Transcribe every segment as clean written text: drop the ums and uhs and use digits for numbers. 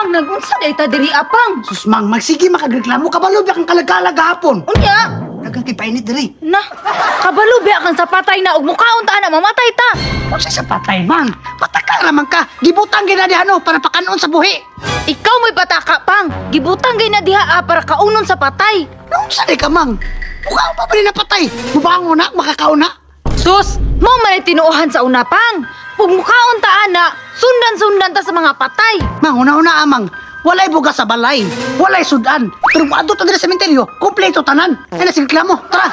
Pang, nagunsa day ta diri apang. Sus mang, magsige makagreklamo kabalo biya kang kalagkalag gahapon. Unya, daghang kay painit diri. Na, kabalo biya kang sa patay na ug mukaon ta na mamatay ta. Unsa sa patay mang? Pataka ra man ka. Gibutang gyud na diha no para pakanon sa buhi. Ikaw mo'y pataka pang. Gibutang gyud na diha para kaunon sa patay. Unsa day ka mang? Mukaon pa ba ni napatay? Mubangon na, makakaon na. Sus, mo man ay tinuohan sa una pang. Pug mukaon ta ana, sundan-sundan ta sa mga patay. Mang, una-una amang, walay bugas sa balay, walay sudan. Pero muadto ta diri sa sementeryo, kompleto tanan. Ay na reklamo, tara.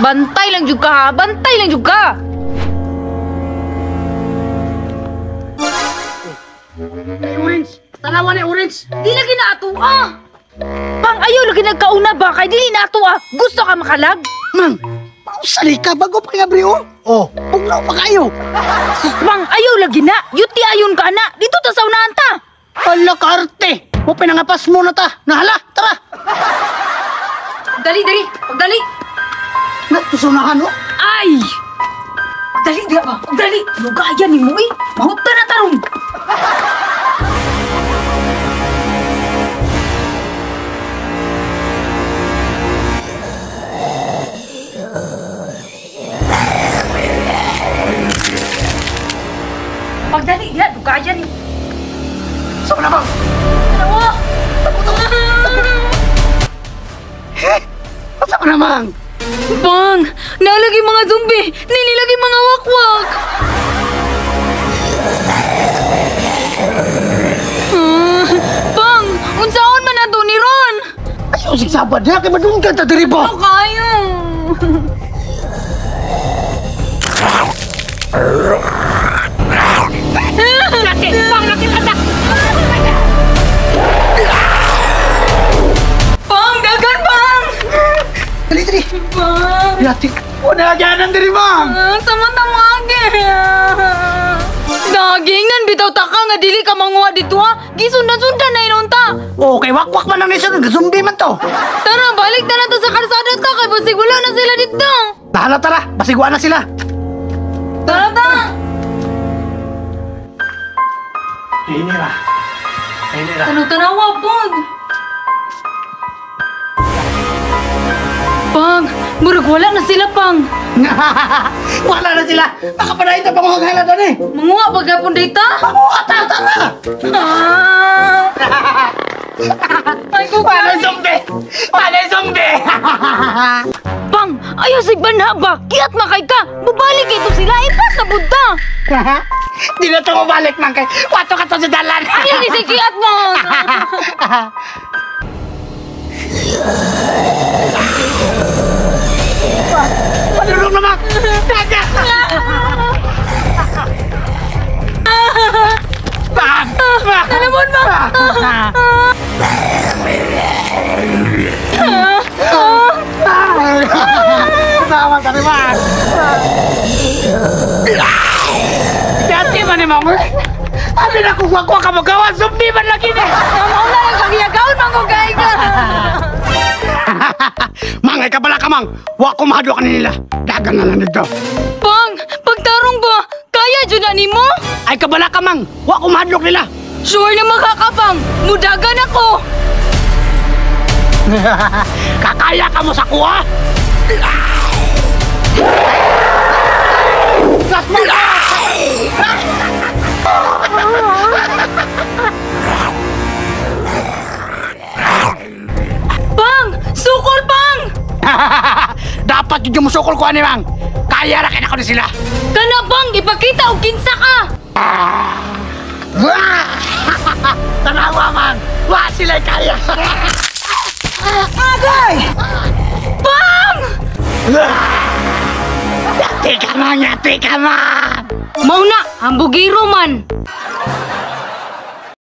Bantay lang jud ka ha, bantay lang jud ka. Ay, orange, tanawa ni orange. Di lagi na ato ah. Pang ayaw lagi nagkauna ba kay dili na ato ah. Gusto ka makalag? Mang, mausali ka bago pa kay abriho. Oh, bugnaw pa kayo. Sus mang, ayaw lagi na. Yuti ayon ka na. Dito ta sa unahan ta. Hala kaarte. Mo pinangapas mo na ta. Nahala, tara. Dali dali, pagdali. Natusunahan oh. Ay! Dali di ba? Dali. Lugayan nimo eh. Mahuta na tarong. Pagdali diha, dugayan ni. Sa na bang? Tanawa. Eh? Asa ka namang? Bang, nalagi mga zombie, nililagi mga wakwak. Bang, unsaon man nato ni Ron? Ayaw sigsabad niya, kay madunggan ta diri ba? Oh, kayo. Laki, bang, laki, laki. Bang, dagan bang. Dali, dali. Bang. Yati. Wala ganan diri bang. Sama tamage. Daging nan bitaw ta ka nga dili ka manguha dito ha. Gisundan-sundan na inon ta. Okay, wakwak man ang nisunod, zombie man to. Tara, balik na na to sa kalsada ta kay basig wala na sila dito. Bahala tara, basig wala na sila. Tara ta. Inira. Inira. Tanaw-tanawa pod. Pang, murag wala na sila pang. Wala na sila. Baka pa na ito panghuhaghala doon eh. Manguha pa gapon dita? Manguha ta, tara. Ah. Ay, ko Paano zombie? Paano zombie? Pang, ayaw sig banha ba? Kiat makay ka. Bubalik ito sila, ipasabod ta. Di na ito mabalik man kay. Wato ka to sa dalan. Ayaw ni si kiat mo. Padulong naman! Daga! Bang! Nalamon ba? Tama ka naman! Dati man ni Mang! Abi na kung wagwa ka magawa, zombie man lagi ni! Mauna lang kagiyagaon man ko kay ka! Mang, ay kabala ka mang! Wa ko mahadlo ka nila! Dagan na lang dito! Pang! Pagtarong ba? Kaya dyan na nimo? Ay kabala ka mang! Wa ko mahadlok nila! Sure na makakapang! Mudagan ako! Kakaya ka mo sa kuha! Gas mo! Pang! Sukol, Pang! Dapat yung musukol ko ani, Mang! Kaya ra kay nako ni sila! Kana, Pang! Ipakita og kinsa ka! Tanawa, Mang! Wa sila kaya! Agay! Pang! Yati ka, Mang! Yati ka, Mang! Mauna! Hambugiro man!